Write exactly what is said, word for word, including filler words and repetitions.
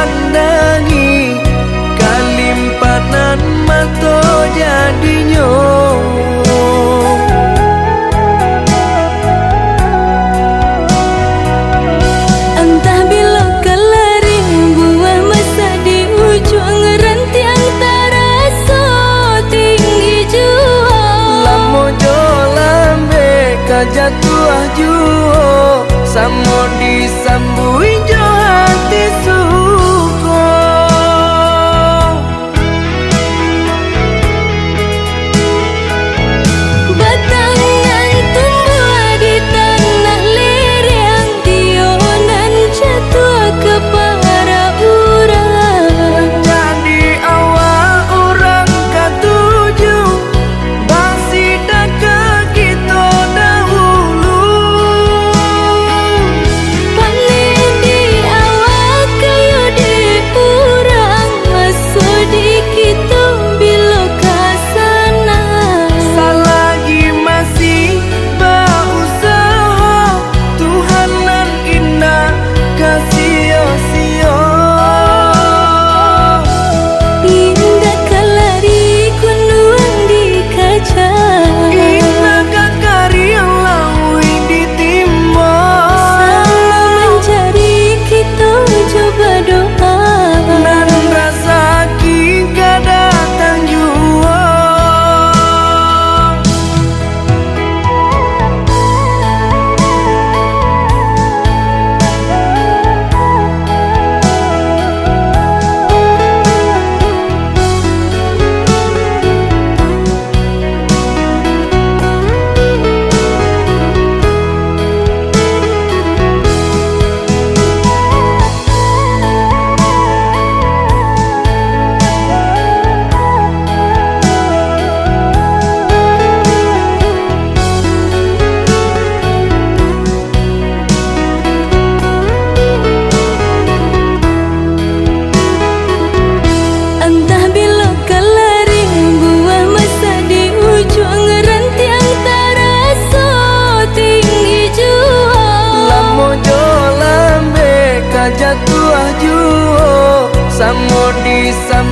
Pandangi kalimpanan mato jadinyo. Antah bilo kalaring buah masak di ujuang rantiang taraso tinggi juo. Lamo jo lambek ka jatuah juo, samo disambuik jo hati suko. Batang nan tumbuah di tanah lereng, iyo nan jatuah ka parak urang. Jadi awak urang katuju, basidakah kito dahulu. Paneh di awak kayo di urang, maso di kito bilo ka sana. Salagi masih bausaho, Tuhan nan indak ka sio-sio. Indak ka lari gunduang dikaja. Indak ka kariang lauik ditimbo. Samo mancari kito jo badoa. Nan rasaki ka datang juo. Antah bilo kalaring buah masak di ujuang rantiang taraso tinggi juo. Lamo jo lambek ka jatuah juo, samo disam-